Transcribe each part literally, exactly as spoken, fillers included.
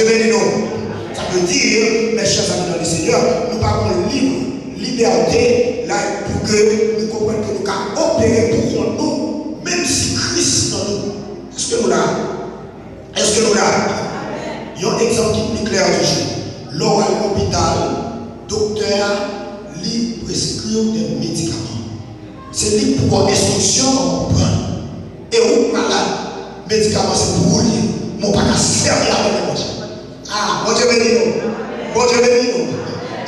Bondye beni nou. Sa vle di, mes chers amis dans le Seigneur, nou pa pran lib, libète la pou ke nou konprann ke nou ka opere pou kont nou, menm si Kris nan nou. Èske nou la? Èske nou la? Yon egzanp ki pi klè toujou. Lè w al lopital, doktè a, li preskri w de medikaman. Se li k pou ba w enstriksyon pou w pran. E ou k malad, medikaman se pou ou li ye. Men w pa ka sèvi avè l, Bondye. Ah, Bondye beni nou. Bondye beni nou.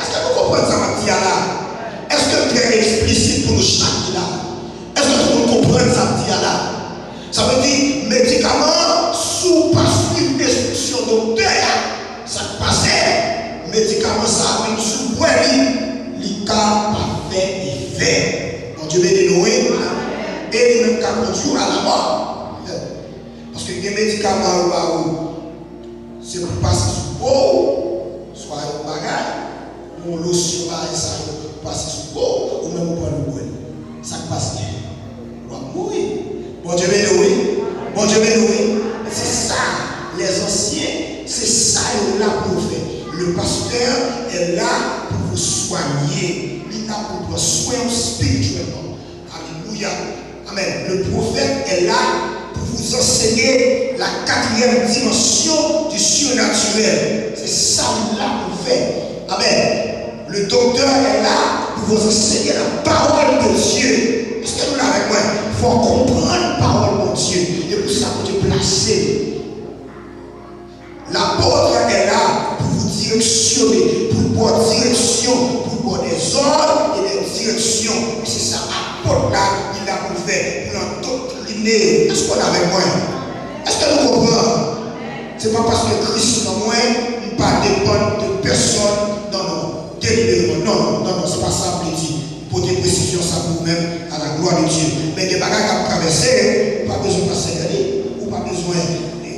Èske nou konprann sa m ap di a la? Èske l trè eksplisit pou nou chak ki la? Èske tout moun konprann sa m di a la? Sa vle di, medikaman an, si w pa swiv enstriksyon doktè a, sa k pase, medikaman sa a, menm si w bwè li, li ka pa fè efè. Bondye beni nou, wi. E li menm ka kondui w a lamò. Paske gen medikaman yo ba ou, se pou pase sou po w, swa yon bagay, yon losyon bagay sa yo pase sou po w, ou menm ou pran l ou bwè l. Sa k pase? W ap mouri. Bondye beni w, wi. Bondye beni w, wi. Se sa, les anciens, se sa yo la pou yo fè. Le pasteur est là pour vous soigner. Li la pou pran swen w espirityèlman. Alelouya. Amen. Le prophète est là pour vous enseigner la quatrième dimension du surnaturel. Se sa li la pou fè. Amen. Le docteur est là pour vous enseigner la parole de Dieu. Èske nou la avèk mwen? Fò w konprann pawòl Bondye. E pou sa Bondye plase l. Lapot est là pou direksyone, pou l ba w direksyon, pou l ba w dèzòd e dè direksyon. E se sa apot la, li la pou l fè, pou l andoktrine. Èske w la avèk mwen? Èske nou konprann? Se pa paske Kris nan mwen, m pa depann de pèsonn. Non, non. Delibereman. Non, non, non, non, se pa sa m vle di. Pote presizyon sa pou ou menm, à la gloire de Dieu. Men gen bagay k ap travèse, ou pa bezwen pastè Dani, ou pa bezwen,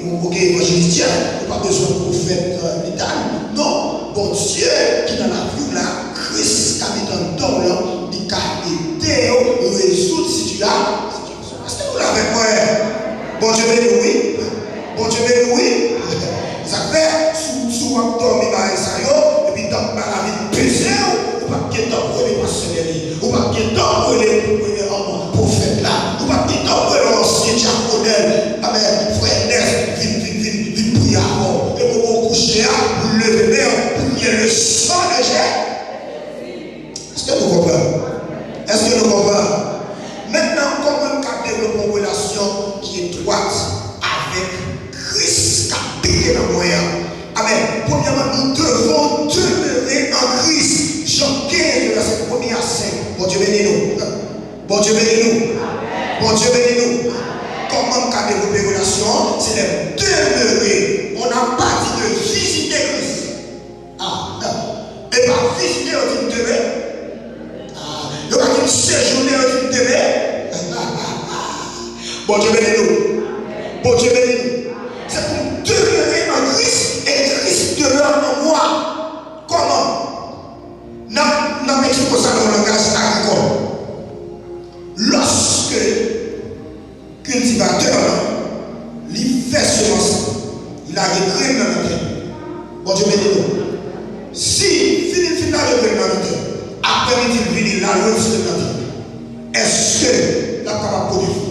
ou, ou gen evanjelis Jeff, ou pa bezwen pwofèt, euh, Mitan. Non, Bondye ki nan lavi w la, Kris k abite anndan w lan, li ka ede w rezoud sitiya-, sitiyasyon. Èske nou la avèk mwen? Bondye beni w, wi. Bondye beni w, wi. Sa k fè, si w, si w ap dòmi bagay sa yo, epi tank maladie peze w, ou p ap gen tan pou rele pastè Dèni, ou p ap gen tan pou rele, pou rele, um, pwofèt la, ou p ap gen tan pou rele ansyen dyakonèl, amèn, frè Ernest, vin, vin, vin, vin priye avè w. E moman w kouche a, pou leve men w, pou l gen le sang de Jésus. Èske nou konprann? Èske nou konprann? Mentnan, kòman m ka devlope yon relasyon ki etwat avèk Kris k abite nan mwen an? Amèn. Premyèman, nous devons demeurer en Christ. Jan kenz, vèsè premye a senk. Bondye beni nou. Bondye beni nou. Bondye beni nou. Kòman m ka devlope relasyon an? Se lè m demere. On n'a pas dit de visiter Christ. Ah, e pa vizite yo di m demere. Ah, yo pa di m sejounen yo di m demere. Bondye beni nou. Bondye beni nou. Se pou m demere an Kris e Kris demere an mwen. Kòman? N ap, n ap eksplike sa nan yon langaj agrikòl. Lòske kiltivatè an, li fè semans li, li lage grenn nan nan tè. Bondye beni nou. Si fini l fin lage grenn nan nan tè, aprèmidi l vini, l al retire l nan tè. Èske l ap kapab pwodui fwi?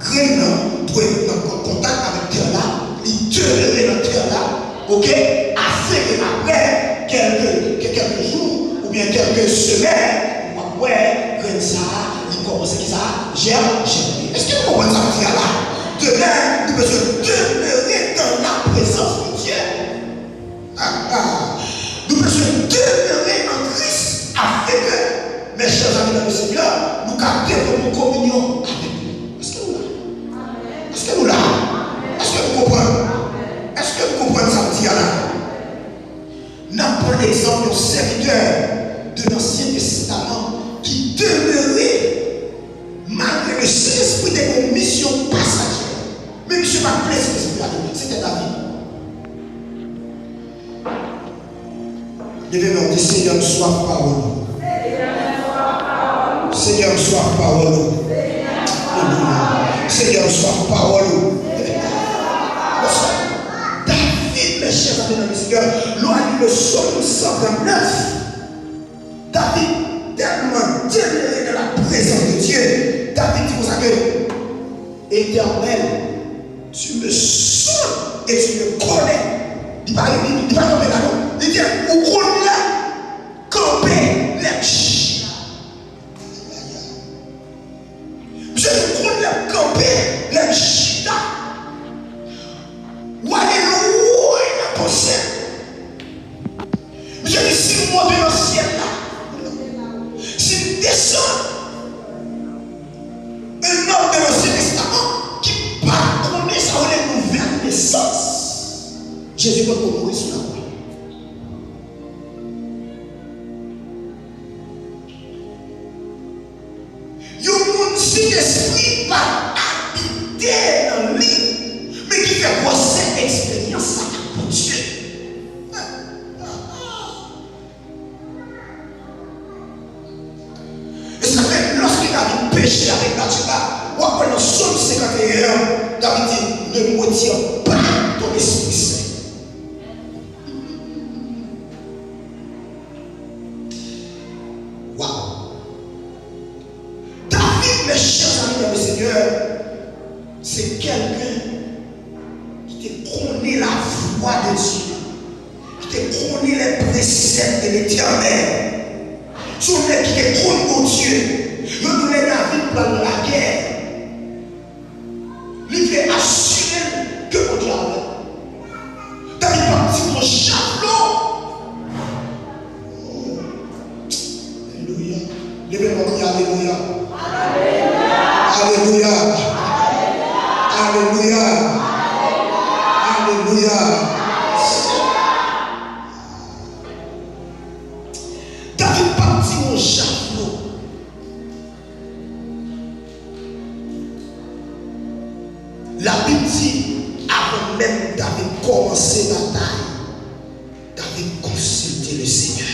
Grenn nan dwe nan kon-, kontak avèk tè la, li demere nan tè la, oke, afin ke aprè kèlke, ke kèlke jou oubyen kèlke semèn, w ap wè grenn sa a, li kòmanse ki sa a? Jèm, jèm. Èske nou konprann sa m di a la? Demen, nou bezwen demere dans la présence de Dieu. Ah, ah. Nou bezwen demere an Kris, afin ke, mes chers amis dans le Seigneur, nou ka devlope yon kominyon avèk li. Èske nou la? Èske nou la? Èske nou konprann? Èske nou konprann sa m di a la? N ap pran egzanp yon sèvitè de Lansyen Testaman ki demere, malgre le Sentespri te gen yon misyon pasajè, men misye pa t vle Sentespri a, se te David. Leve men w, di, Senyè, m swaf pawòl ou. Senyè, m swaf pawòl ou. Alelouya. Senyè, m swaf pawòl ou. David, mes chers Sòm san trannèf, David tèlman demere nan la prezans de Dye, David di konsa ke, Etènèl, tu me sondes et tu me connais. Li pa, li, li pa kanpe la non. Li di, ou konn lè m kanpe, lè m chita. Misye di, ou konn lè m kanpe, lè m chita. W ale lwen nan panse m. Misye di, si m monte nan syèl la, si m desann, un homme de l'Ancien Testament ki pa t konnen sa yo rele nouvèl nesans. Jezi potko mouri sou lakwa. Yon moun Sentespri pa abite nan li, men ki fè gwosè eksperyans sa ak Bondye. E sa fè, lòske David peche avèk Batcheba, w ap wè nan Sòm senkanteyen an, David di, ne me retire pas ton Esprit Saint. Waw! David, mes chers amis dans le Seigneur, se kèlken ki te konnen lavwa de Dye, ki te konnen les préceptes de l'Éternel. Se yon nèg ki te konn Bondye. Yo di w lè David pral nan lagè, li vle asire l ke Bondye avè l. David pa t di yon javlo. Alelouya. Leve men w, di alelouya. Alelouya. Alelouya. Alelouya. David pa t di yon javlo. Labib di, avan menm David kòmanse batay, David konsilte Lesenyè.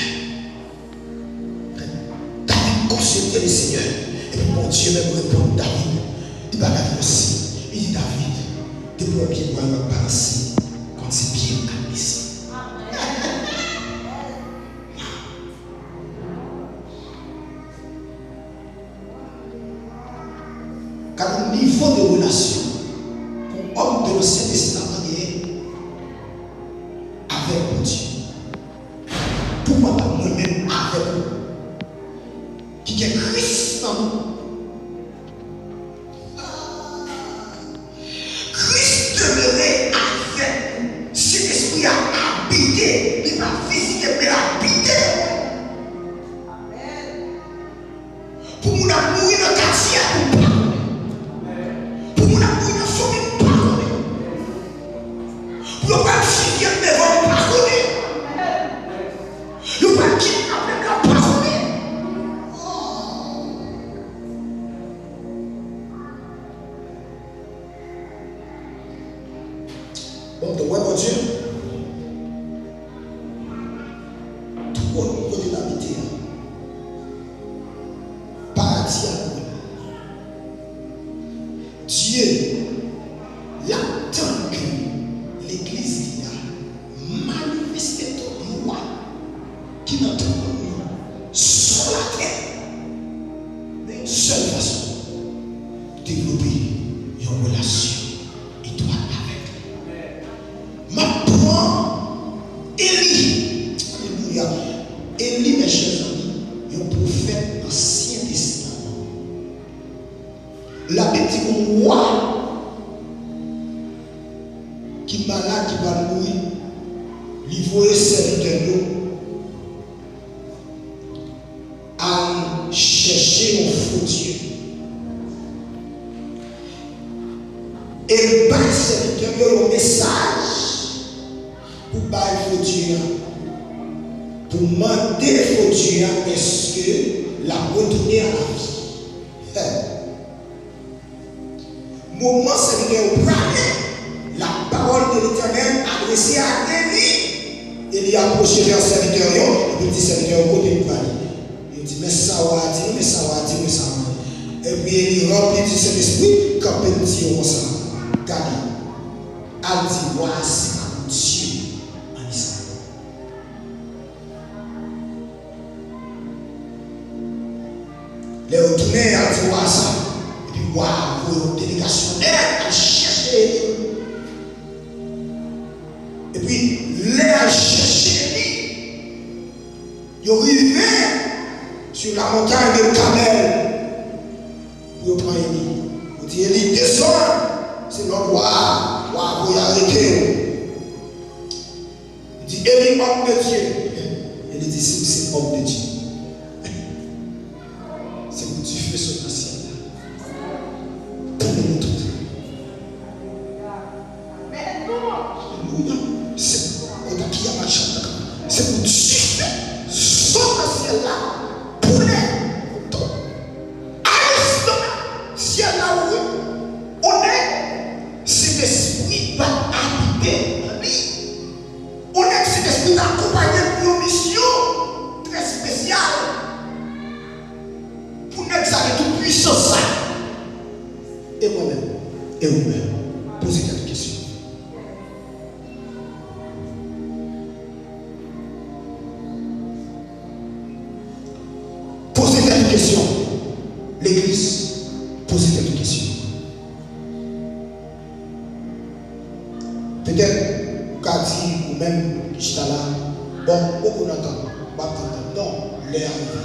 David konsilte Lesenyè. Epi Bondye menm reponn David. Li pa gade yon siy. Li di, David, depi w wè pye bwa yo ap balanse, konn se pye m k ap bese. Gade nivo de relasyon yon òm de Lansyen Testaman genyen avèk Bondye. Poukwa pa mwen menm avèk ou ki gen Kris nan nou? Kris demere avèk nou. Sentespri a abite, li pa vizite, men l abite nan mwen. Pou moun ap mouri nan katye a, pou m pa konnen. Pou moun ap mouri nan fanmi m, m pa konnen. Pou yo pral fizye m devan m, m pa konnen. Yo pral kidnape m la, m pa konnen. Bon, w wè Bondye? Twòn kote l abite a, paradi a pou li. Dye, l ap tann ke legliz li a manifeste tout glwa ki nan twòn li sou latè. Men yon sèl fason, devlope yon relasyon etwat avèk li. M ap pran Eli. Alelouya. Eli, mes chers amis, yon pwofèt Ansyen Testaman. Labib di yon wa ki malad, ki pral mouri, li voye sèvitè l yo al chèche yon fo dye. E l bay sèvitè l yo yon mesaj pou bay fo dye a, pou mande fo dye a èske l ap retounen a lavi. Moman sèvitè yo prale, lapawòl de Letènèl adrese a Eli. Eli apwoche vè sèvitè yo, epi l di sèvitè yo, kote m prale? Yo di, men sa w a di nou, men sa w a di, men sa w a di. Epi Eli ranpli di Sentespri, kanpe l di yo konsa, gade, al di wa a se pa Bondye an Izrayèl. Lè yo tounen, y al di wa a sa. Epi wa a voye yon delegasyon nèg al chèche Eli. Epi lè y al chèche Eli, yo rive sur la montagne de Carmel pou yo pran Eli. Yo di Eli, desann, se lòd wa a, wa a voye arete w. Li di, Eli, homme de Dieu. Eli di, si m se homme de Dieu, se pou dife sot nan syèl la. Pou nou tout. Alelouya. Se kota ki a machan. Se pou dife sot nan syèl la. Pou nou tout. Ayisyen, syèl la ouvri. Ou nèg, Sentespri va abite nan li. Ou nèg, Sentespri ta akonpaye l pou yon misyon trè espesyal. Pou nèg sa gen tout pwisans sa. E mwen menm, e ou menm, poze tèt ou kesyon. Poze tèt ou kesyon. Legliz, poze tèt ou kesyon. Petèt, ou ka di ou menm ki chita la, bon, m poko nan tan, m ap tann tan. Non, lè a rive.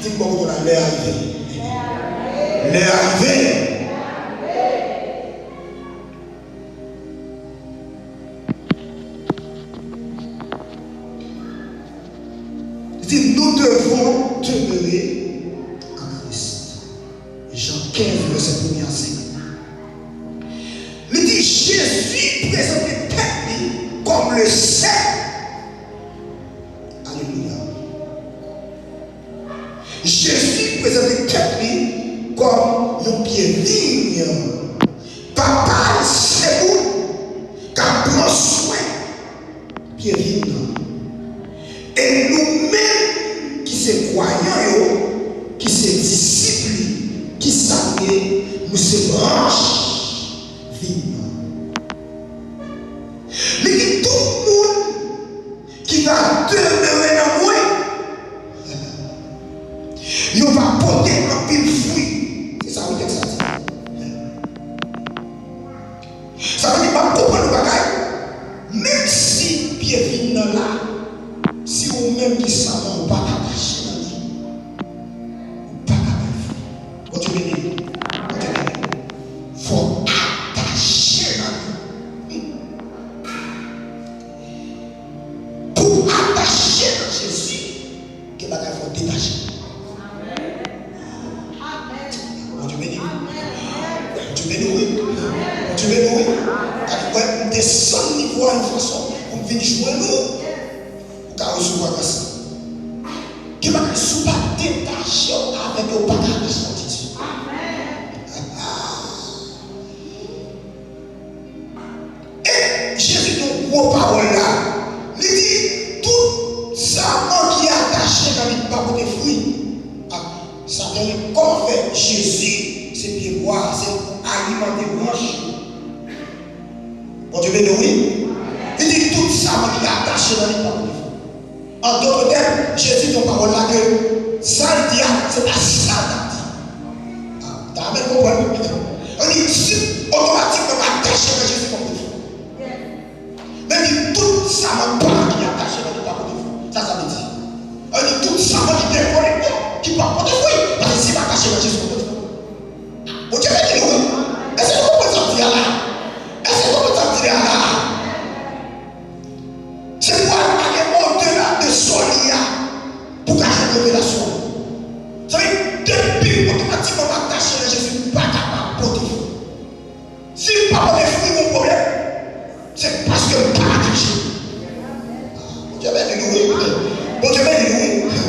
Di m bò kote w la, lè a rive. Lè a rive. Li di, nous devons demeurer en Christ. Jan kenz, vèsè premye a senk. Li di, Jezi prezante tèt li kòm le sèp. Alelouya. Jezi prezante tèt li kòm yon pye viy. Papa l se moun k ap pran swen pye viy nan. E nou menm ki se kwayan yo, ki se disip li, ki sa nou ye, nou se branch viy nan. Li di tout moun ki va demere nan mwen, yo va pote anpil fwi. Se sa wi tèks la di. Sa vle di, m ap konprann yon bagay. Menm si pye viy nan la, si ou menm ki sanman ou pa t atache nan li, ou pa ka bay fwi. Bondye beni nou. Bondye beni nou. Fò w atache nan li. Pou w atache nan Jezi, gen bagay fò w detache. Bondye beni w. Bondye beni w, wi. Bondye beni w, wi. Gade, wè, m desann nivo a yon fason pou m vin jwenn ou. Ou ka resevwa gras la. Gen bagay, si w pa detache w avèk yo, ou pa ka atache nan Jezi. E Jezi di yon gwo pawòl la. Li di, tout saman ki atache nan li pa pote fwi. A, sa vle di, kòman fè Jezi se pye bwa, se pou alimante branch yo? Bondye beni w, wi. Li di, tout saman ki atache nan li pa pote fwi. An dòt tèm, Jezi di yon pawòl la ke sa l di a, se pa sa l t ap di. A, ta renmen konprann. Ann di, si otomatikman m atache nan Jezi, m ap pote fwi. Men li di, tout saman pa ki atache nan li pa pote fwi. Sa sa vle di? Ann di, tout saman ki dekonekte, ki pa pote fwi. Paske si m atache nan Jezi, m ap pote fwi. Bondye beni nou, wi. Èske nou konprann sa m di a la? Èske nou konprann sa m di a la? Se pou al ale odela de sòl li a pou ka jwenn revelasyon. Sa vle di, depi otomatikman m atache nan Jezi, m pa kapab pote fwi. Si m pa pote fwi, gon pwoblèm. Se paske m pa atache. Bondye beni nou, wi. Bondye beni nou, wi.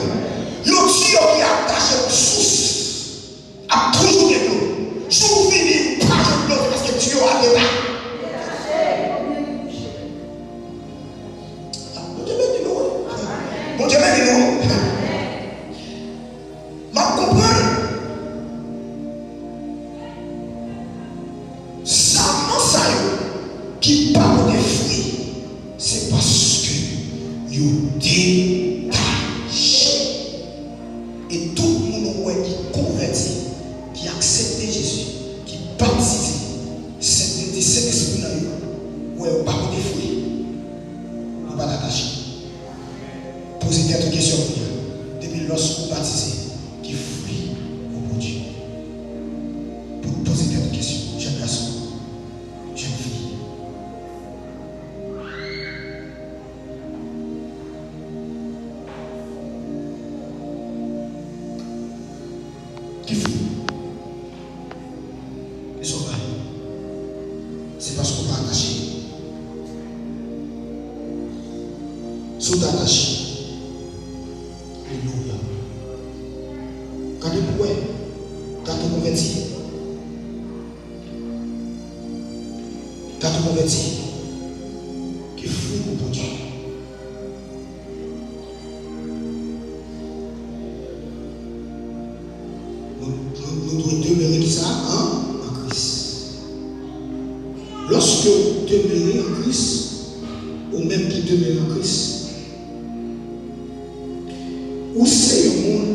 Yon tiyo ki atache pou sous ap toujou gen dlo. Jou ou fini, ou pa jwenn dlo, se paske tiyo a detache. Bondye beni nou, wi. Bondye beni nou, wi. M ap konprann. Saman sa Sentespri nan yo, wè yo pa pote fwi, ou pa t atache. Poze tèt ou kesyon kounye a. Depi lòske ou batize, ki fwi ou pwodui? Pou, poze tèt ou kesyon, jèn gason, jèn fi. Ki fwi? Kisa w bay? Se paske w pa atache. Si w ta atache, alelouya. Gade pou w wè, gato konvèti. Gato konvèti. Ki fwi ou pwodui? Nou, nou, nou dwe demere kisa? An, an Kris. Lòske w demere an Kris, ou menm ki demere an Kris, ou se yon moun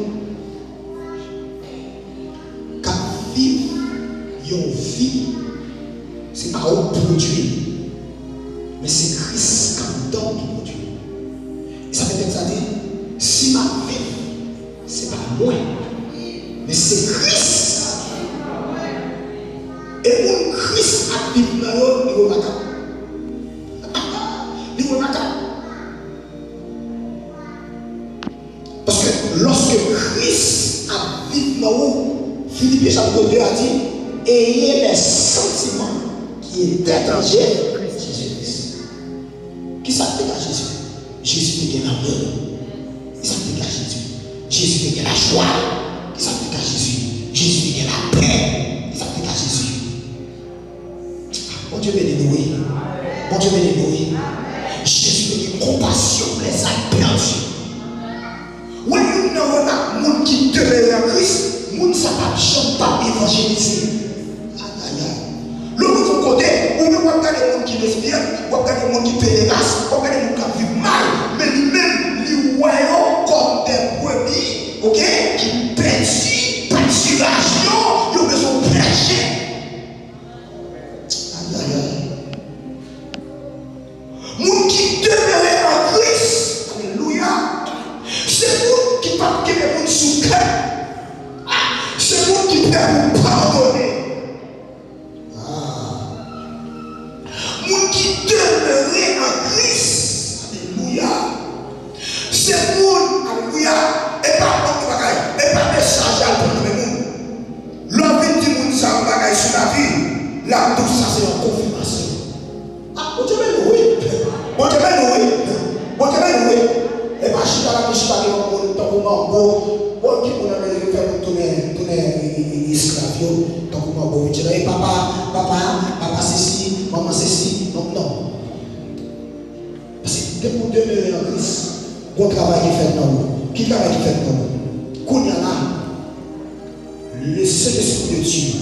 k ap viv yon vi, se pa ou k pwodui, men se Kris k anndan w ki pwodui. E sa fè tèks la di, si m ap viv, se pa mwen, men se Kris. E moun Kris ap viv nan yo, li remakab. Li remakab. Paske lòske Kris ap viv nan ou, Filipyen chapit de a di, ayez les sentiments qui étaient en Jésus-Christ. Kisa k te ka Jezi? Jezi te gen lanmou. Kisa k te ka Jezi? Jezi te gen lajwa. Kisa k te ka Jezi? Jezi te gen lapè. Kisa k te ka Jezi? Bondye beni nou, wi. Bondye beni nou, wi. Jezi te gen konpasyon pou lèzòm pèdi. Wè youn nan remak moun ki demere an Kris, moun sa p ap janm p ap evanjelize. Ayayay. Lè w rive yon kote, ou menm w ap gade moun ki lesbyèn, w ap gade moun ki pederas, w ap gade moun k ap viv mal, men li menm, li wè yo kòm dè brebi, oke, ki pèdi patiraj yo, yo bezwen pèche. Ayayay. Moun ki demere an Kris, alelouya, se moun ki p ap kenbe moun sou kè. Se moun ki prè pou padone. Ah. Moun ki demere an Kris, alelouya, se moun, alelouya, e pa lòt bagay, e pa mesaj al pran nan men moun. Lè w vin di moun sa yon bagay sou lavi, l ap di w sa se yon konfimasyon. Ah, Bondye beni w, wi. Bondye beni w, wi. Bondye beni w, wi. E pa chita la, chita devan moun tankou manbo. Bon, ki moun Amerik fè moun tounen, tounen esklav yo, tankou manbo, etsetera. E papa, papa, papa sesi, manman sesi, non, non. Paske depi w demere an Kris, gon travay ki fèt nan ou. Ki travay ki fèt nan ou? Kounye a la, le Saint-Esprit de Dieu,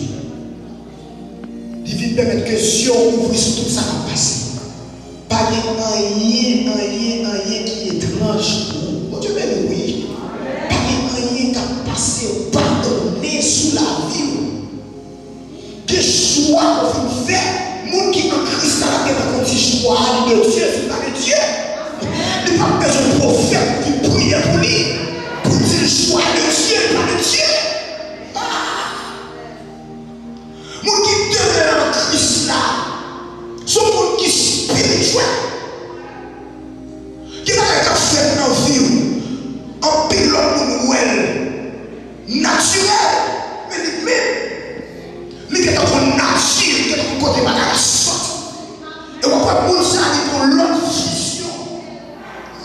li vin pèmèt ke zye w ouvri sou tout sa k ap pase. Pa gen anyen, anyen, anyen ki etranj pou ou. Bondye beni w, wi. Pa gen anyen k ap pase ou pa konnen sou lavi w. Gen chwa ou fin fè, moun ki an Kris la, l ap gentan konn si chwa a li de Dye, si l pa de Dye. Li p ap bezwen pwofèt pou vin priye pou li, pou di l chwa de Dye, li pa de Dye. Ah! Moun ki demere an Kris la, se yon moun ki espirityèl. Gen bagay k ap fèt nan vi w, anpil lòt moun wè l natirèl, men li menm, li gentan konn nati, li gentan konn kote bagay la soti. E w ap wè moun sa a, li gen yon lòt vizyon.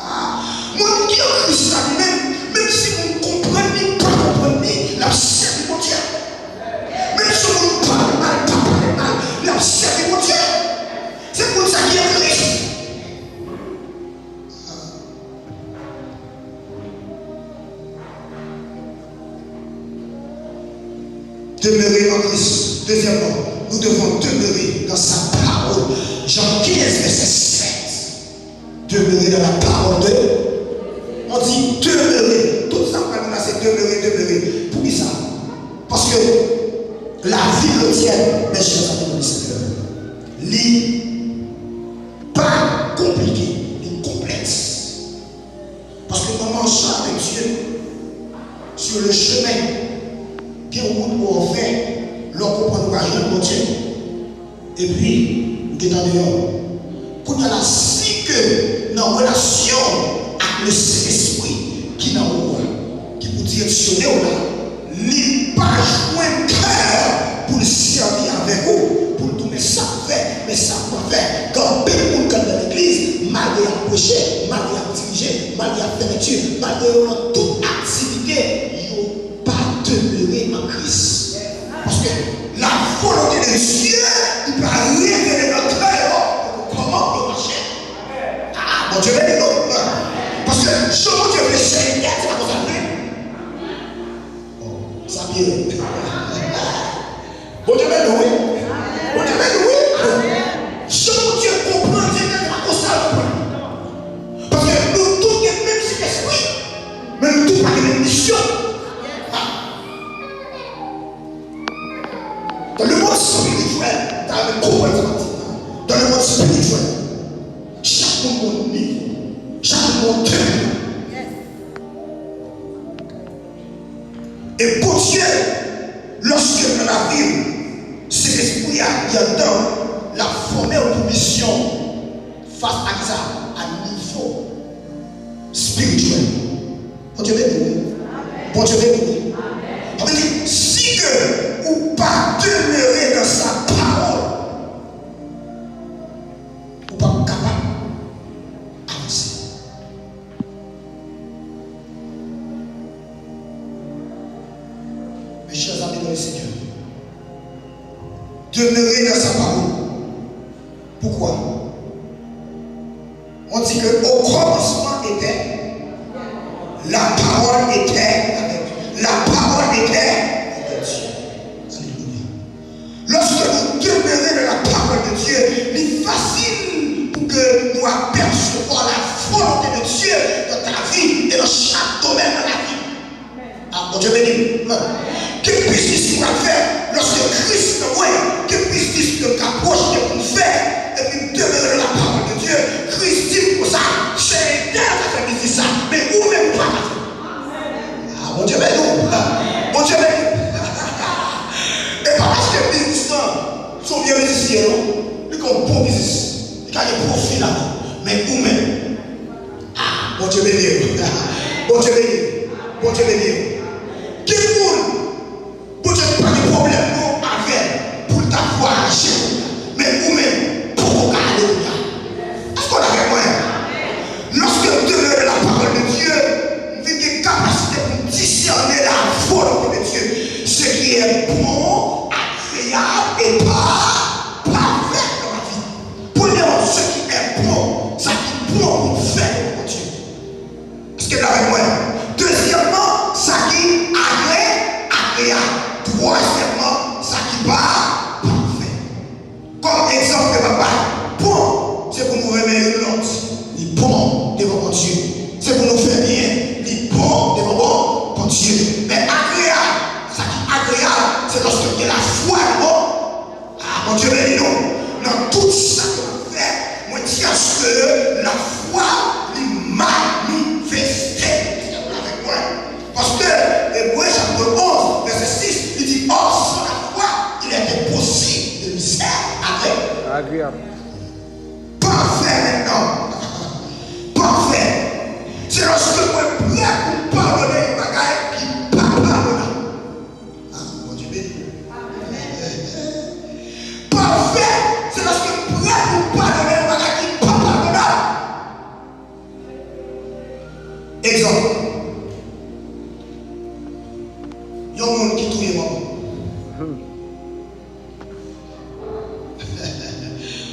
Ah, moun ki an Kris la, li menm, menm si moun konprann li, pa konprann li, l ap sèvi Bondye. Menm si moun pale mal, pa pale mal, l ap sèvi Bondye. Se moun sa ki an Kris. Demeurer en Christ. Deuxièmement, nous devons demeurer dans sa parole. Jean quinze, verset sept. Demeurer dans la parole de. On dit demeurer. Tout sa k pral la, se demeurer, demeurer. Poukisa? Paske lavi kretyèn, men chè sa te konn Senyè. Li pa konplike, li konplèks. Paske an mache avèk Dye, sur le chemin, gen wout pou w fè, lè w konprann ou ka jwenn Bondye. Epi, ou gentan deyò. Kounye a la, si ke nan relasyon w ak Lesentespri ki nan ou a, ki pou direksyone w la, li pa jwenn kè pou l sèvi avèk ou, pou l di w men sa pou fè, men sa pou pa fè. Gen anpil moun k anndan legliz, malgre y ap preche, malgre y ap dirije, malgre y ap fè lekti, malgre yo nan tout aktivite, yo pa demere an Kris. Paske la volonte de Dye, li pa revele nan kè yo kòman pou yo mache. Ah, Bondye beni nou. Paske jan Bondye vle cheri tèt, se pa konsa l vle. Bon, sa byen. Bondye beni nou, wi. Bondye beni nou, wi. Jan Bondye konprann cheri tèt, se pa konsa l konprann. Paske nou tout gen menm Sentespri, men nou tout pa gen menm misyon. Ah. Dans le monde spirituel, ta renmen konprann sa m ap di la. Dans le monde spirituel, chak moun gon nivo, chak moun gon tempo. E Bondye, lòske nan lavi w, Sentespri a ki anndan w, l ap fòme w pou misyon. Fas a kisa? A nivo espirityèl. Bondye beni w. Bondye beni w. Sa vle di, si ke ou pa demere nan sa pawòl, ou p ap kapab avanse. Mes chers amis dans le Seigneur, demere nan sa pawòl. Pourquoi? On dit que au commencement était la parole était avec Dieu. La parole était avec Dieu. Alléluia. Lòske nou demere nan la pawòl de Dye, li fasil pou ke nou apèsevwa la volonte de Dye dans ta vie et dans chaque domaine de la vie. Ah, Bondye beni w. Ki biznis ou pral fè lòske Kris nan mwen? Ki biznis ke w ka pwojte pou w fè? Epi m demere nan la pawòl de Dye. Kris di m konsa, se Etènèl k ap fè biznis sa, men ou menm ou pa ka fè. Ah, Bondye beni w. Bondye beni w. E pa paske biznis lan se yon vye biznis li ye non. Li gen yon bon biznis. Li ka gen pwofi ladan. Men ou menm, ah, Bondye beni w. Bondye beni w. Bondye beni w. Gen moun, Bondye pa gen pwoblèm non avè l pou l ta vwayaje. Men ou menm, poko ka ale kounye a. Èske w la avèk mwen? Lòske m demere nan la pawòl de Dye, m vin gen kapasite pou m disène la volonte de Dye. Ce qui est bon, agréable et pa-, parfait dans la vie. Premyèman, ce qui est bon, sa ki bon pou m fè pou Bondye. Èske w la avèk mwen? Dezyèmman, sa ki agre-, agreyab. Twazyèmman, sa ki pa pafè. Kòm egzanp ke m ap bay, bon, se pou nou renmen youn lòt. Li bon devan Bondye. Se pou nou fè byen. Li bon devan bon, Bondye. Men agreyab, sa ki agreyab, se lòske w gen lafwa nan bon. Ah, Bondye beni nou. Nan tout sa ke w ap fè, mwen di aske lafwa li manifeste. Èske w avèk mwen? Paske Ebre chapit onz, vèsè sis, li di, or, sans la foi, il est impossible de lui plaire. Agreyab. Pafè mentnan. Pafè. Se lòske mwen prè pou m padone yon bagay ki pa padonab. Ah, Bondye beni w. Pafè, se lòske m prè pou m padone yon bagay ki pa padonab. Egzanp, yon moun ki touye manman.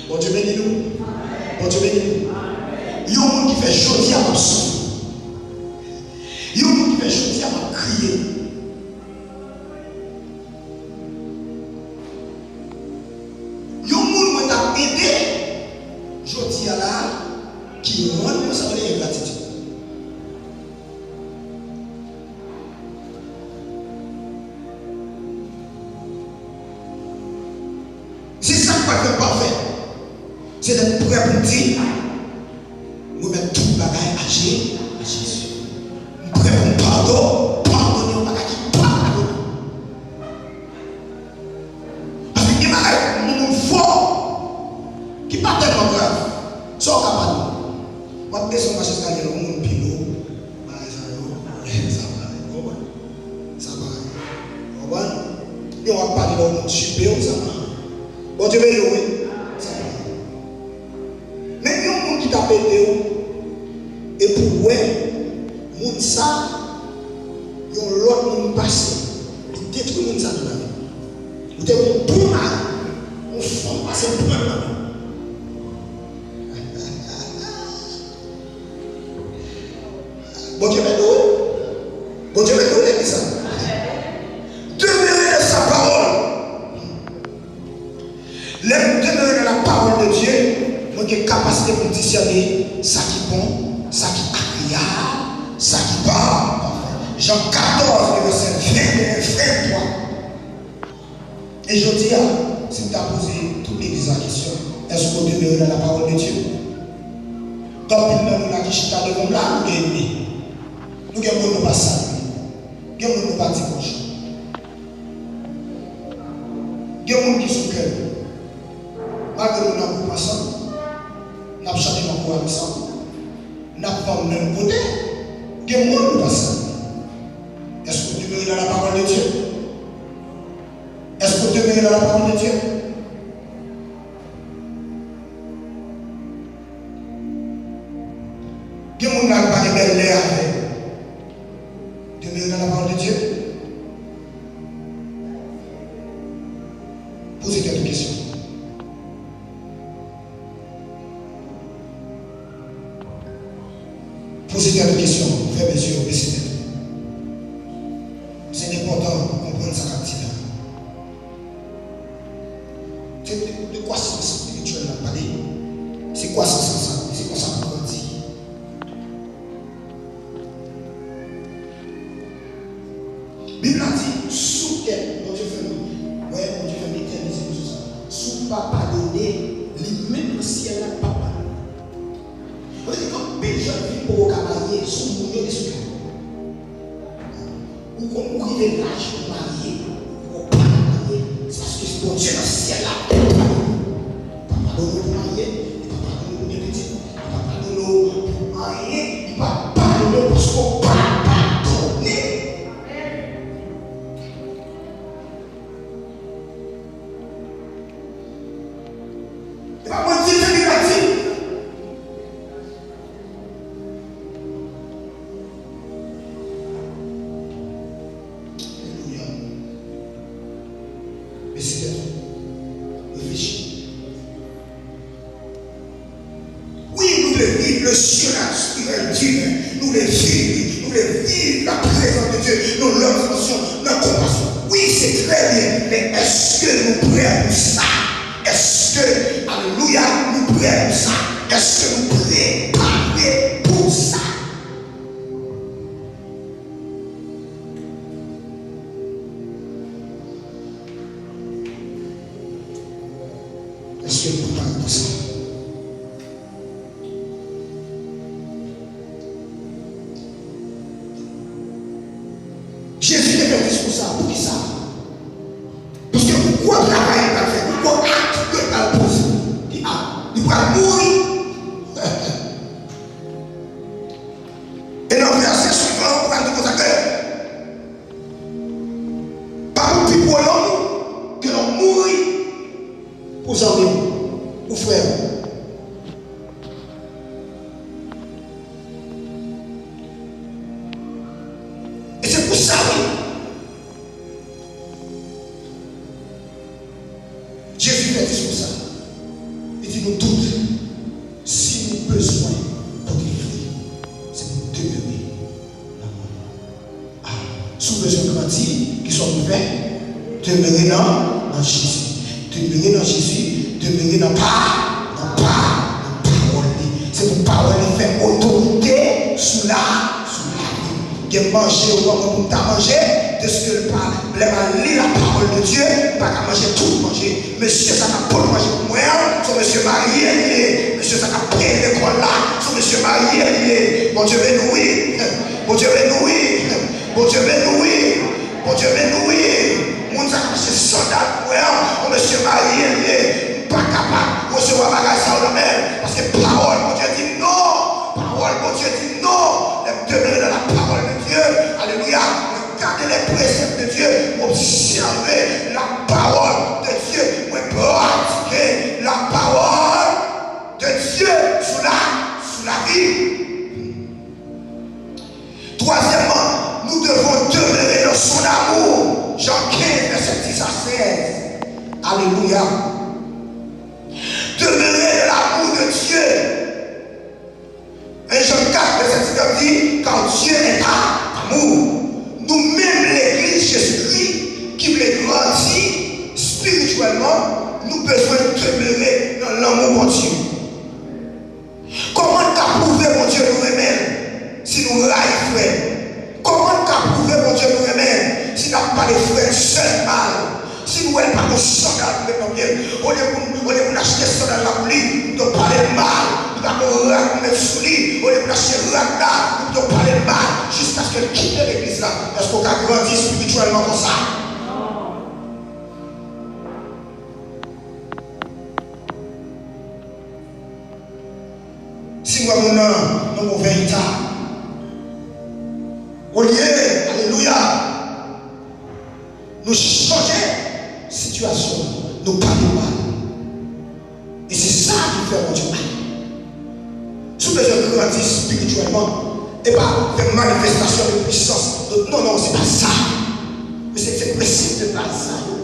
Bondye beni nou. Bondye beni nou. Yon moun ki fè jodi a m ap soufri. Yon moun ki fè jodi a m ap kriye. Yon moun mwen t ap ede, jodi a la, ki rann mwen sa rele engratitid. Se sa k pral fè m pafè. Se dèt prè pou m di, m remèt tout bagay a Je-, a Jezi. M prè pou m padon-, padone yon bagay ki pa padone. Paske gen bagay moun fè ki pa tèlman grav. Sa w ka padone. W ap desann mach eskalye a, yon moun pi lo. Bagay sa yo, sa parèy. Ou konprann? Sa parèy. Ou konprann? Yon w ap pale lè w moun jipe w, sa parèy. Bondye beni w, wi. Sa parèy. Men yon moun ki t ap ede w, epi w wè moun sa, yon lòt moun pase, li detwi moun sa nan lavi. Ou te gen yon bon mari, yon fanm pase l pran l nan men. Bondye beni w, wi. Bondye beni w, legliz sa. Demeurer dans sa parole. Lè m demere nan la parole de Dieu, mwen gen kapasite pou m disène sa ki bon, sa ki agreyab, sa ki pa pafè. Jan katòz, vèsè venteyen, venntwa. E jodi a, si m ta poze tout legliz la kesyon, èske w demere nan la parole de Dieu? Gen anpil nan nou la ki chita devan m la, nou gen ènmi. Nou gen moun nou pa salye. Gen moun nou pa di bonjou. Gen moun ki sou kè nou. Malgre nou nan gwoup ansanm, n ap chante nan koral ansanm, n ap vann menm kote, gen moun nou pa salye. Èske w demere nan la parole de Dieu? Èske w demere nan la parole de Dieu? Gen moun la ki pa gen bèl lè avè w. Demeurer dans la parole de Dieu. Poze tèt ou kesyon. Poze tèt ou kesyon. Fèmen zye w, bese tèt ou. Se enpòtan pou konprann sa k ap di la. Se de, de kwasans espirityèl n ap pale. Se kwasans lan sa, se konsa pou grandi. Bib la di, si w tèt, Bondye fè m, wè, Bondye fè m etènize sou sa. Si w pa padone, li menm nan syèl la, l p ap padone. Sa vle di, gen anpil jèn fi poko ka marye, si w moun yo te sou kè w. Ou konn ou rive laj pou w marye, ou pa ka marye, se paske Bondye nan syèl la pa padone w. Li pa padone w pou marye, li pa padone w pou gen pitit, li pa padone w pou anyen, li pa padone w paske w pa padone. E pa mwen di l, se li k ap di l. Alelouya. Bese tèt ou. Reflechi. Wi, nou vle viv le surnaturel divin. Nou vle viv li. Nou vle viv la prezans de Dye nan lòt dimansyon, nan konpasyon. Wi, se trè byen. Men èske nou prè pou sa? Èske, alelouya, nou prè pou sa? Èske nou prepare pou sa? Èske nou prepare pou sa? Jezi te fè diskou sa a. Poukisa? Paske pou gwo travay li pral fè, pou gwo ak li pral poze, li a, li pral mouri. E nan vèsè swivan an, ou pral di konsa ke pa pou pi gwo lòm ke lòm mouri pou zanmi w, pou frè w. E se pou sa, wi. Jezi fè diskou sa. Li di nou tout, si nou bezwen pote fwi, se pou nou demere nan mwen. A, si w bezwen grandi, kisa w dwe fè? Demere nan, nan Jezi. Demere nan Jezi, demere nan pa, nan pa, nan pawòl li. Se pou pawòl li fè otorite sou la, sou lavi. Gen manje ou pa konn pou m ta manje, deske l pa, lè m al li la parole de Dieu, m pa ka manje tout manje. Mesye sa k ap pot manje pou mwen an, se yon mesye marye li ye. Bondye beni w wi. Bondye beni w wi. Bondye beni w wi. Bondye beni w wi. Moun sa k ap mache sandal pou wè an, yon mesye marye l ye. M pa kapab resevwa bagay sa yo nan men l. Paske pawòl Bondye di m non. Pawòl Bondye di m non. Lè m demere nan la parole de Dieu, alelouya, mwen gade les préceptes de Dieu, mwen obsève la parole de Dieu, mwen pratike la parole de Dieu sou la, sou lavi m. Twazyèmman, nous devons demeurer dans son amour. Jan kenz, vèsè dis a sèz. Alelouya. Demeurer dans l'amour de Dieu. En Jan kat, vèsè dis ap di, car Dieu est amour. Nou menm, legliz Jezikri, ki vle grandi espirityèlman, nou bezwen demere nan lanmou Bondye. Kòman n ka pwouve Bondye nou renmen l si nou rayi frè n? Kòman n ka pwouve Bondye nou renmen l si n ap pale frè n sè n mal? Si n wè l pa gen sandal pou met nan pye l, olye pou n, olye pou n achte sandal la pou li, nou pito pale l mal. Li pa gen rad pou met sou li, olye pou n achte rad la, nou pito pale l mal, jiskaske l kite legliz la. Èske w ka grandi espirityèlman konsa? Si w wè moun nan nan move eta, olye, alelouya, nou chanje sitiyasyon, nou pa pale mal. E se sa ki fè Bondye mal. Si w bezwen grandi espirityèlman, e pa fè manifestasyon de pwisans. Non, non, se pa sa. Men se, se prensip de baz sa yo.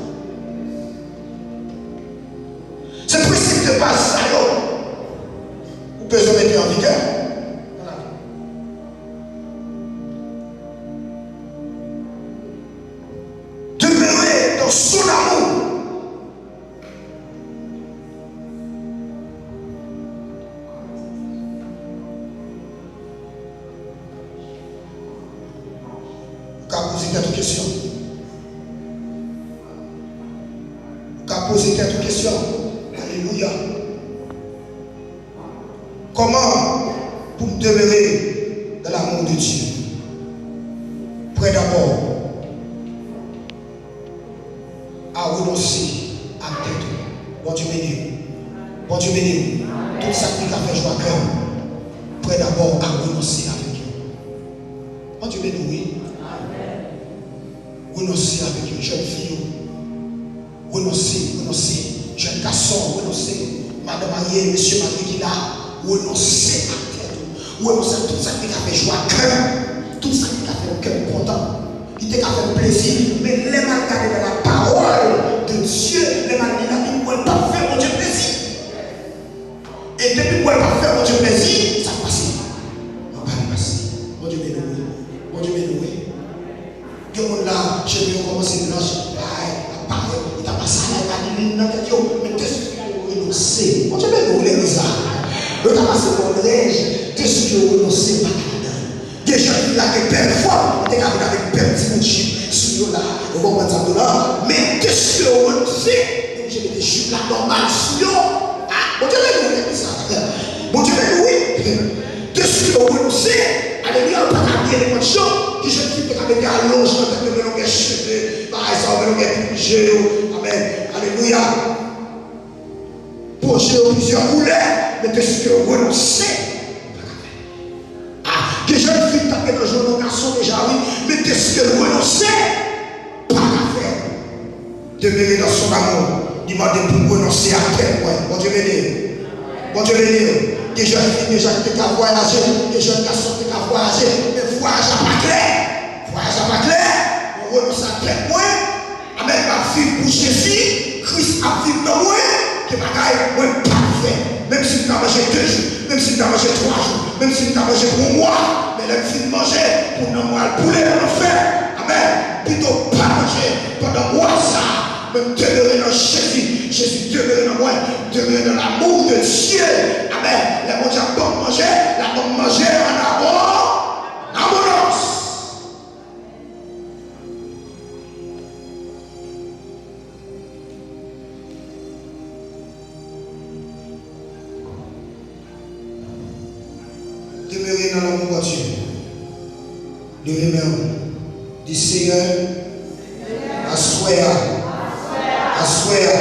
Se prensip de baz sa yo ou bezwen mete an vigè. Demeurer dans son amour. Ou ka poze tèt ou kesyon. Ou ka poze tèt ou kesyon. Alelouya. Kòman pou m demere dans l'amour de Dieu? Prè dabò a renonse a tèt ou. Bondye beni w. Bondye beni w. Tout sa ki ka fè jwa kè w, prè dabò a renonse avèk yo. Bondye beni w, wi. Renonse avèk yo, jèn fi yo. Renonse, renonse. Jèn gason, renonse. Madan marye, mesye marye ki la, renonse a tèt ou. Renonse a tout sa ki te ka fè jwa kè w, tout sa ki te ka fè kè w kontan, ki te ka fè w plezi. Men lè m al gade nan la parole de Dieu, lè m al li Labib, mwen pa fè Bondye plezi. E depi mwen pa fè Bondye plezi, sa k pase? Mwen pa pase. Bondye beni w, wi. Bondye beni w, wi. Gen moun la, cheve yo kòmanse blanch, bay, ap parèt, yo ta pase alay vanilin nan tèt yo, men deske yo renonse. Bondye beni w, legliz la. Yo ta pase bò nèj, deske yo renonse, pa t al ladan l. Gen jèn fi la gen bèl fòm, li te ka vin avèk bèl ti bout jip sou yo la. Ou konprann sa m di w la? Men deske yo renonse, yo oblije mete jip la nòmal sou yo. A, Bondye beni w, legliz la. Bondye beni w, wi. Deske yo renonse, alelouya, yo pa ka abiye nenpòt jan. Ki jèn fi te ka mete alonj nan tèt yo, men longè cheve, bagay sa yo, men longè plim je yo. Amèn. Alelouya. Po je yo plizyè koulè, men deske yo renonse, yo pa ka fè. A, gen jèn fi k t ap gen nan je yon gason deja, wi, men deske l renonse, pa ka fè. Demeurer dans son amour. Li mande pou m renonse a tèt mwen. Bondye beni w. Bondye beni w. Gen jèn fi deja ki te ka vwayaje, gen jèn gason ki te ka vwayaje, men vwayaj la pa klè. Vwayaj la pa klè. Mwen renonse a tèt mwen. Amèn. M ap viv pou Jezi. Kris ap viv nan mwen. Gen bagay mwen p ap fè. Menm si m ta manje de jou, menm si m ta manje twa jou, menm si m ta manje pou yon mwa, men lè m fin manje, pou nanm mwen al boule nan lanfè. Amèn. Pito pa manje pandan mwa sa a, men m demere nan Jezi, Jezi demere nan mwen, demere nan l'amour de Dieu. Amèn. Lè Bondye ap ban m manje, l ap ban m manje an abon-, an abondans. Demere nan lanmou Bondye. Leve men w. Di, Seyè, aswè a, aswè a,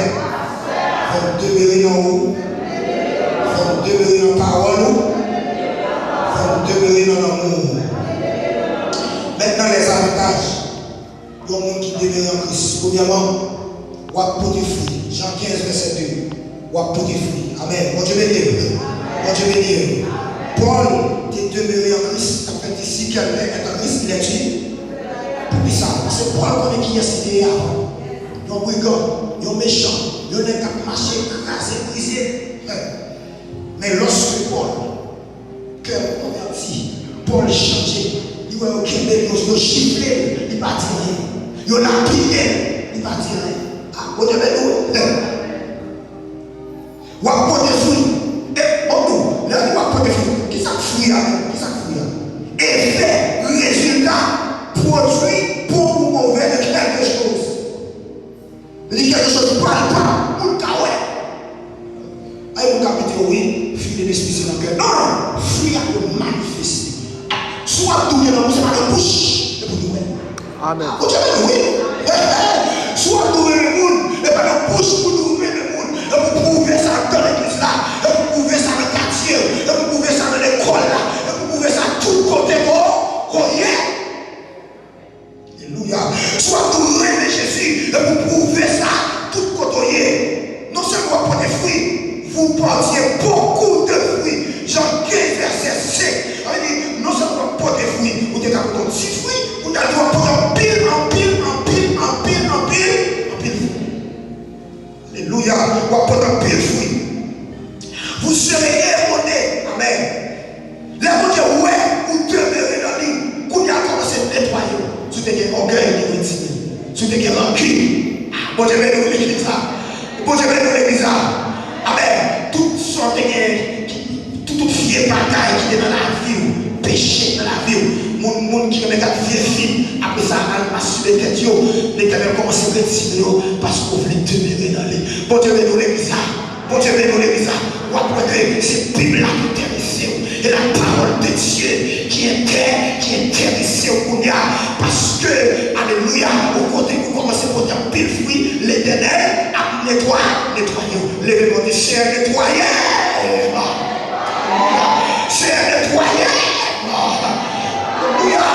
fè m demere nan ou, fè m demere nan pawòl ou, fè m demere nan lanmou ou. Mentnan, lèzavantaj. Yon moun ki demere an Kris, premyèman, w ap pote fwi. Jan kenz, vèsè de, w ap pote fwi. Amèn. Bondye beni w. Bondye beni w. Pòl te demere an Kris, sa fè di, si quelqu'un est en Christ, il est une. Poukisa? Paske Pòl konnen kiyès li te ye avan. Yon brigan, yon mechan, yon nèg k ap mache kraze, brize. Men lòske Pòl Kè l konvèti, Pòl chanje. Li wè yo kenbe l, yo, yo chifle l, li pa di anyen. Yo lapide l, li pa di anyen. A, Bondye beni w. W ap pote fwi. E, bon, nou, lè w di w ap pote fwi, ki sa k fwi a menm? Ki sa k fwi a? Efè, rezilta, pwodui, bon ou move de kèlkechoz. Li di kèlkechoz palpab, moun ka wè. Ay, moun ka mete, wi, fwi de lespri se nan kè. Non, non, fwi a dwe manifeste. Si w ap di w gen lanmou, se pa nan bouch, e pou nou wè. Amèn. Bondye beni w, wi. Si w ap di w renmen moun, e pa nan bouch pou di w renmen moun, e pou pwouve sa anndan legliz la, e pou pwouve sa nan katye, e pou pwouve sa nan lekòl la, e pou pwouve sa tout kote ko, ko ye. Alelouya. Si w ap tou renmen Jezi, e pou pwouve sa tout kote w ye. Non sèlman w ap pote fwi, vous portiez beaucoup de fruits. Jan kenz, vèsè senk. Sa vle di, non sèlman w ap pote fwi, ou te ka pote yon ti fwi, ou ta dwe pote anpil, anpil, anpil, anpil, anpil, anpil fwi. Alelouya. W ap pote anpil fwi. Vous serez érodés. Amèn. Lè Bondye wè ou demere nan li, kounye a l kòmanse netwaye w. Si w te gen ògèy, li retire l. Si w te gen rankin, Bondye beni w legliz la. Bondye beni w legliz la. Amèn. Tout sa w te gen, tout, tout vye bagay ki te nan lavi w, peche nan lavi w, moun, moun ki renmen gad vye fim, apre sa al mastibe tèt yo, Letènèl kòmanse retire yo, paske w vle demere nan li. Bondye beni w legliz la. Bondye beni w legliz la. W ap wè ke se Bib la ki enterese w. E la parole de Dieu ki entè, ki enterese w kounye a. Paske, alelouya, ou kote ou kòmanse pote anpil fwi, Letènèl ap netwa, netwaye w. Leve men w, di, Seyè, netwaye m. Seyè, netwaye m. Alelouya.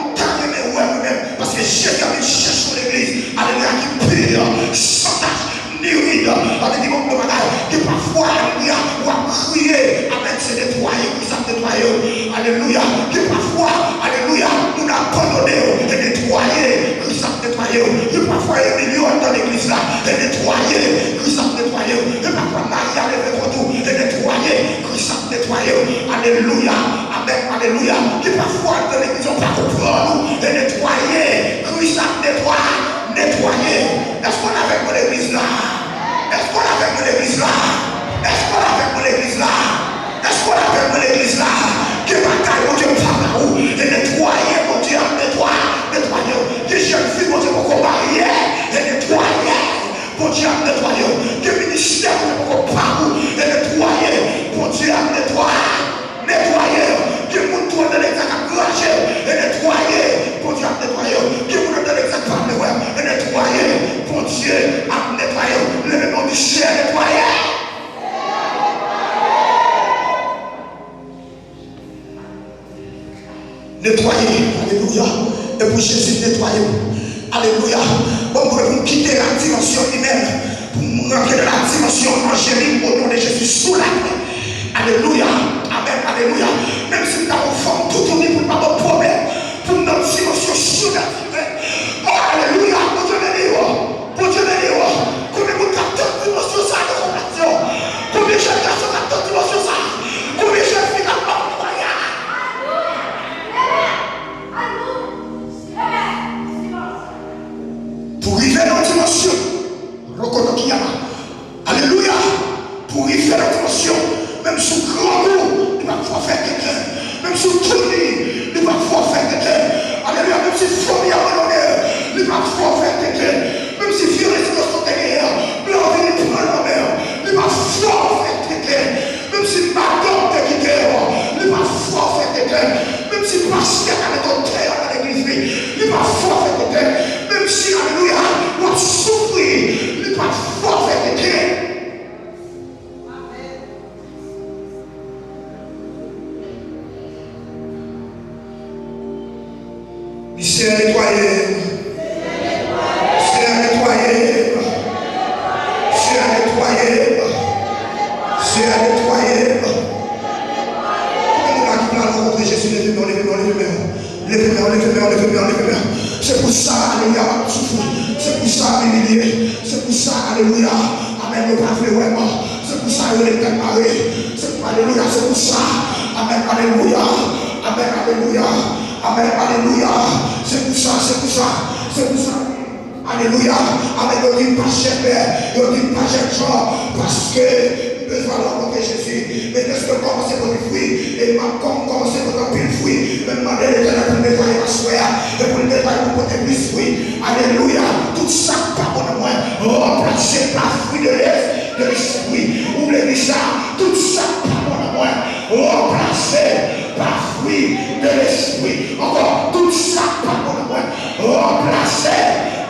M ta renmen wè mwen menm, paske Jezi ap vin chèche yon legliz, alelouya, ki pi, san tach, ni rid. Sa vle di, bon, bon bagay. Gen pafwa, alelouya, w ap kriye. Amèn, se netwaye, Kris ap netwaye w. Alelouya. Gen pafwa, alelouya, moun abandone w, e netwaye, Kris ap netwaye w. Gen pafwa, e milyon anndan legliz la, e netwaye, Kris ap netwaye w. Gen pafwa, mari a leve kont ou, e netwaye, Kris ap netwaye w. Alelouya. Amèn, alelouya. Gen pafwa, anndan legliz, yo pa konprann ou, e netwaye, Kris ap netwa-, netwaye. Èske w la avèk mwen legliz la? Èske w la avèk mwen legliz la? Èske w la avèk mwen legliz la? Èske w la avèk mwen legliz la? Gen bagay Bondye pa ba ou, e netwaye, Bondye ap netwa-, netwaye w. Gen jèn fi Bondye poko marye, e netwaye, Bondye ap netwaye w. Gen ministè Bondye poko ba ou, e netwaye, Bondye ap netwa-, netwaye w. Gen moun tou anndan legliz la k ap raje, e netwaye, Bondye ap netwaye w. Gen moun anndan legliz la k pa vle wè, e netwaye, Bondye ap netwaye w. Leve men w, di, Seyè, netwaye. Netwaye, alelouya. E pou Jezi netwaye w. Alelouya. Bon, mwen pou m kite la dimansyon imèn, pou m rantre nan la dimansyon anjelik, o non de Jezi, sou latè. Alelouya. Amèn, alelouya. Menm si m ta yon fanm toutouni pou l pa ban m pwoblèm, pou m nan dimansyon sou latè. O, alelouya. Bondye beni w. Bondye beni w. Konbyen moun k ap tann dimansyon sa a nan konvèsyon? Konbyen jèn gason k ap tann dimansyon sa a? Konbyen jèn fi k ap ban m faya? Pou rive nan dimansyon, rokoto kiyama. Alelouya. Pou rive nan dimansyon, Seyè, netwaye m. Seyè, netwaye m. Seyè, netwaye m. Seyè, netwaye m. Konbyen moun la ki prale rankontre Jezi? Leve men w, leve men w, leve men w. Leve men w, leve men w, leve men w, leve men w. Se pou sa, alelouya, m ap soufri. Se pou sa, m imilye. Se pou sa, alelouya. Amèn, yo pa vle wè m. Se pou sa, yo rele tèt mare. Se pou, alelouya, se pou sa. Amèn, alelouya. Amèn, alelouya. Amèn, alelouya. Se pou sa, se pou sa, se pou sa. Alelouya. Amèn, yo di m pa chèpè, yo di m pa jènjan, paske m bezwen al rankontre Jezi. Men deske m kòmanse pote fwi, e m ap kòm kòmanse pote anpil fwi, men m mande Letènèl pou l netwaye m aswè a, e pou l netwaye m pou pote plis fwi. Alelouya. Tout sa k pa bon nan mwen, ranplase pa fwi de lès-, de lespri. Ou vle di sa? Tout sa k pa bon nan mwen, ranplase pa fwi de lespri. Ankò, tout sa k pa bon nan mwen, ranplase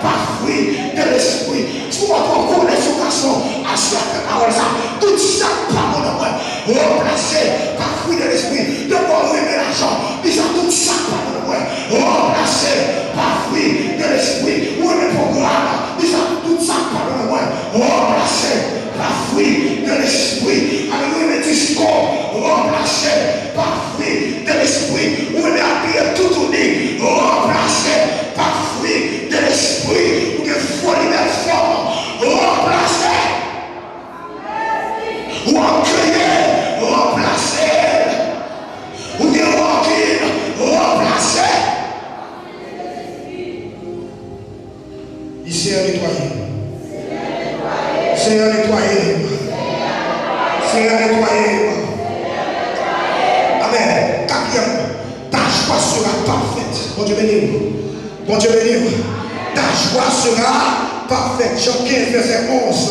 pa fwi de lespri. Si w pa twò konnen sou gason, aswè fè pawòl sa. Tout sa k pa bon nan mwen, ranplase pa fwi de lespri. Depi w renmen lajan, di sa, tout sa k pa bon nan mwen, ranplase pa fwi de lespri. Ou renmen pwogram, di sa, tout sa k pa bon nan mwen, ranplase pa fwi de lespri. Alelouya, men disko, ranplase pa fwi de lespri. Ou renmen abiye toutouni, ranplase pa fwi de lespri. Ou gen foli bèl fòm, ranplase. Ou ap kriye, ranplase. Ou gen rankin, ranplase. Di, Seyè, netwaye m. Seyè, netwaye m. Seyè, netwaye m. Amèn. Katriyèm, ta joie sera parfaite. Bondye beni w. Bondye beni w. Ta joie sera parfaite. Jan kenz, vèsè onz.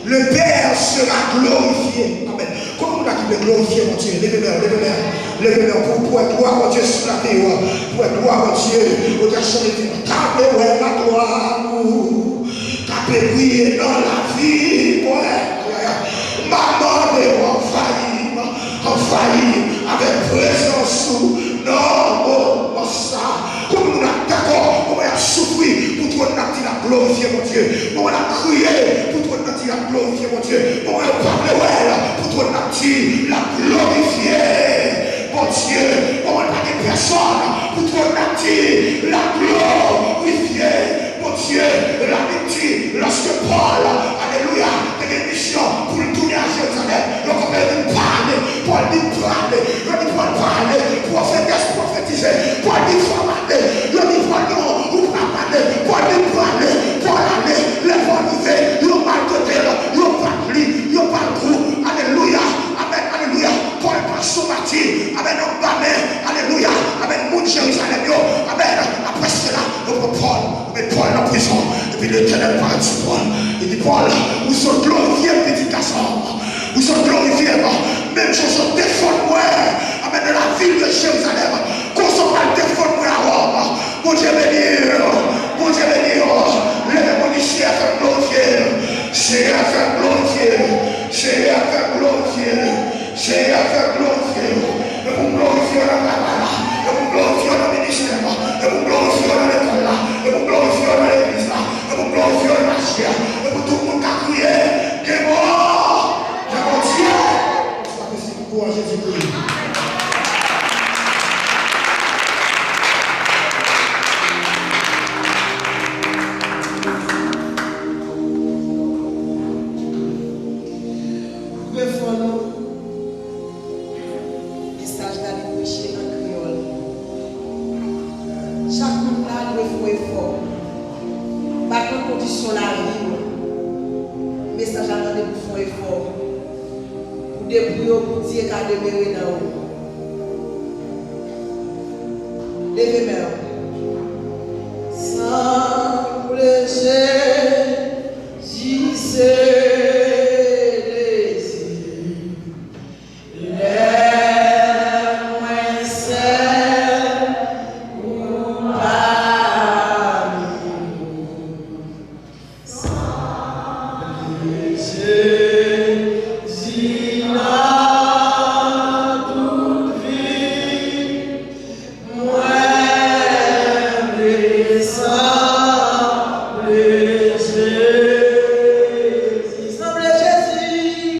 Le Père sera glorifié. Amèn. Konbyen moun la ki vle glorifye Bondye? Leve men w, leve men w, leve men w pou, pou wè glwa Bondye sou lavi w, pou wè glwa Bondye. Ou ta chante, di, ta vle wè laglwa ou, ta vle briye nan lavi mwen. Ay, ay, ay. M ap mande w anvayi m, anvayi m avèk prezans ou nan moman sa. Konbyen moun la dakò? Mwen ap soufri pou twòn nan, di l ap glorifye Bondye. Mwen ap kriye pou twòn nan, di l ap glorifye Bondye. Mwen yo pa vle wè l pou twòn nan, di l ap glorifye Bondye. Mwen pa gen pèsòn pou twòn nan, di l ap glorifye Bondye. Labib di, lòske Pòl, alelouya, te gen misyon pou l tounen a Jerizalèm, yo kanpe, yo di l pa ale. Pòl di l pa ale. Yo di Pòl pa ale. Pwofetès pwofetize. Pòl di fò m ale. Yo di Pòl non, ou p ap ale. Pòl di l pa ale. Pòl ale. Lè Pòl rive, yo maltrete l. Yo bat li. Yo ba l kou. Alelouya. Amèn. Alelouya. Pòl pa sou mati. Amèn. Yo ba men. Alelouya. Amèn. Moun Jerizalèm yo. Amèn. Apre sela, yo pran Pòl. Yo met Pòl nan prizon. Epi Letènèl parèt sou Pòl. Li di, Pòl, ou sot glorifye m, pitit gason m. Ou sot glorifye m. Menm jan w sot defann mwen, amèn, nan lavil de Jerizalèm, konsa w pral defann mwen a Wòm. Bondye beni w. Bondye beni w. Leve men w, di, Seyè, fè m glorifye w. Seyè, fè m glorifye w. Seyè, fè m glorifye w. Seyè, fè m glorifye w. E pou m glorifye w nan travay la. E pou m glorifye w nan ministè m. E pou m glorifye w nan lekòl la. E pou m glorifye w nan legliz la. E pou m glorifye w nan mache a. E pou tout moun ka kriye, gen mò, gen Bondye. Sa ke si pou Jezikri. Refò nou. Mesaj la li preche an kreyòl. Chak moun la dwe fè yon efò. Pa konn kondisyon lavi w, mesaj la mande pou fè yon efò. Pou depouye w pou Dye ka demere nan ou. Leve men w. Sanble Jezi.